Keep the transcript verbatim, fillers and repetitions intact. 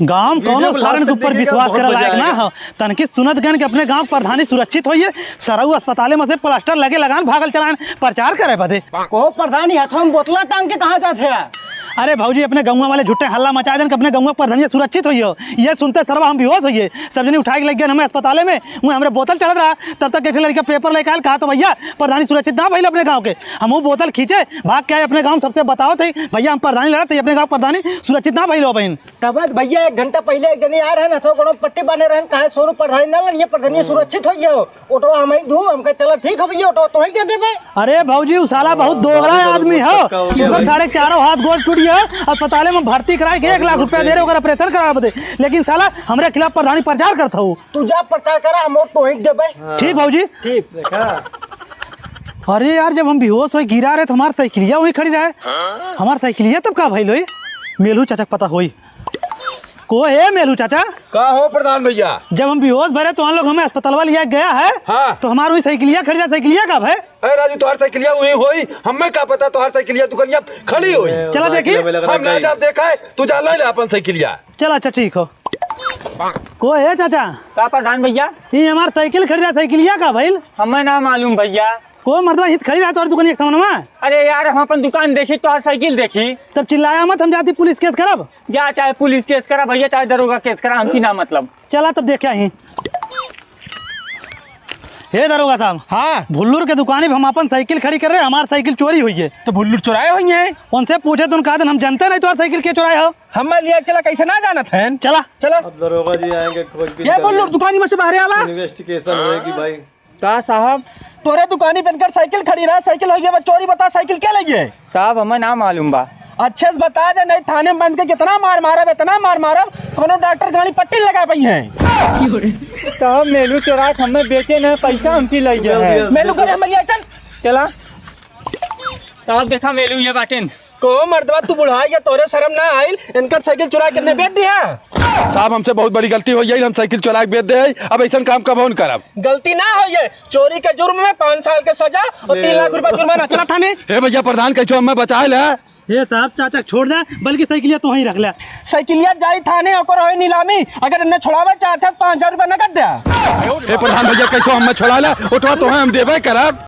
गाँव में कौनो सारन के ऊपर विश्वास करे लायक ना हो। तनकी सुनत गन के अपने गाँव के प्रधानी सुरक्षित होइए, सरऊ अस्पताले में से प्लास्टर लगे लगान भागल चलान प्रचार करे बदे। को प्रधानी हथवा में बोतला टांग के कहाँ जात है? अरे भौजी, अपने गौवा वाले झूठे हल्ला मचा देन कि अपने गौवा के प्रधानी सुरक्षित होइए। ये सुनते सरवा हम बेहोश होइए, सब जने उठाए के लग गए हमें अस्पताले में। वहीं हमरे बोतल चढ़त रहा, तब तक एक लड़का पेपर लेके आयल, कहा तो भैया प्रधानी सुरक्षित ना भइल अपने गाँव के। हम वो बोतल खींचे, भाग के आए अपने गाँव, सबसे बताओ थे भैया हम प्रधानी लड़त थे, अपने गाँव प्रधानी सुरक्षित ना भइल हो बहन। तब भैया एक घंटा पहिले एक जने आ रहन, हथवा गोड़वा में पट्टी बांधे रहन, कहे सोनू प्रधानी ना लड़िए, प्रधानी सुरक्षित होइए हो। ओटवा हम ही दू, हमका चला ठीक हो भैया, ओटवा तो ही दे देबे। अरे भौजी, उ साला बहुत दोगला आदमी हो। ओकर सारे चारों हाथ गोड़ टूट गया, अस्पताले में भर्ती कराए के एक लाख रुपया दे रहे, ओकर ऑपरेशन करावे बदे। लेकिन साला हमरे खिलाफ प्रधानी प्रचार करत हो। तू जा प्रचार करा, हम ओट तो ही देबे। ठीक भौजी। ठीक। अरे यार, जब हम बेहोश होई गिरा रहे तो हमार साइकिलिया वहीं खड़ी रहे। हमार साइकिलिया तब का भइल होई? मेलू चाचा के पता होई। को है मेलू चाचा? का हो प्रधान भैया? जब हम बेहोश भरे तो हम लोग हमें अस्पतालवा लिया गया है, हाँ। तो हमार वही साइकिलिया खड़ी रहे, साइकिलिया का भय? अरे राजू, तोहार साइकिलिया वहीं होई, हमें का पता तोहार साइकिलिया दुकनिया खड़ी होई। चला देखी। हम ना जाब देखा है, तू जा ले ले अपन साइकिलिया। चला अच्छा ठीक हो। को है चाचा? का प्रधान भैया? ये हमार साइकिल खड़ी रहे, साइकिलिया का भइल? हमें ना मालूम भैया। को मर्दवा हित खड़ी रहा तोहर दुकान एक सामने में? अरे यार, हम अपन दुकान देखी, तोहर साइकिल देखी। तब चिल्लाया मत, हम जाती पुलिस केस करब। जा, चाहे पुलिस केस करा भैया, चाहे दरोगा केस करा, हमसे ना मतलब। चला तब देख आई। हे दरोगा साहब। हाँ। भुल्लुर के दुकानी पे हम अपन साइकिल खड़ी कर रहे, हमार साइकिल चोरी हुई है। तो भुल्लुर चुराए हुई है। उनसे पूछे तो उनका दिन हम जानते नहीं, तोहर साइकिल के चुराए हो? हम लिया चला, कैसे ना जानत हैं? चला। चला। अब दरोगा जी आएंगे, खोजबीन ये करेंगे। भुल्लुर दुकानी में से बाहर आवा। इन्वेस्टिगेशन होएगी भाई। का साहब? तोरे दुकानी पे इनकर साइकिल खड़ी रहा, साइकिल हो गया, चोरी बता, साइकिल के ले गए? साहब, हमें ना मालूम बा। अच्छे से बता दे, नहीं थाने में बंद के कितना मार मारब, इतना मार मारब, कोनो डॉक्टर गाड़ी पट्टी लगा पाई है। साहब, मेलू चोरात हमें बेचे न, पैसा हमसे ले गए हैं। मेलू करे हमें लिया, चल। चला। साहब, देखा मेलू ये बाटेन। को मर्दवा, तू बुढ़ा गया, तोरे शर्म ना आइल? इनकर साइकिल चुरा के ने बेच दिया। साहब, हमसे बहुत बड़ी गलती हो गई, हम साइकिल चुरा के बेच दे, अब ऐसा काम कबहू न करब। गलती ना हो ये, चोरी के जुर्म में पाँच साल के सजा और तीन लाख रुपया जुर्माना। चला थाने। हे भैया प्रधान, कैसे हमें बचाए ले? हे साहब, चाचा छोड़ दे, बल्कि साइकिलिया तो वहीं रख ले। साइकिलिया जाई थाने, ओकर होई नीलामी, अगर इन्हें छुड़ावे चाहते हैं तो पाँच हजार रुपया नकद दे। हे प्रधान भैया, कैसे हमें छुड़ा ले? उठवा तो है, हम देबे करब।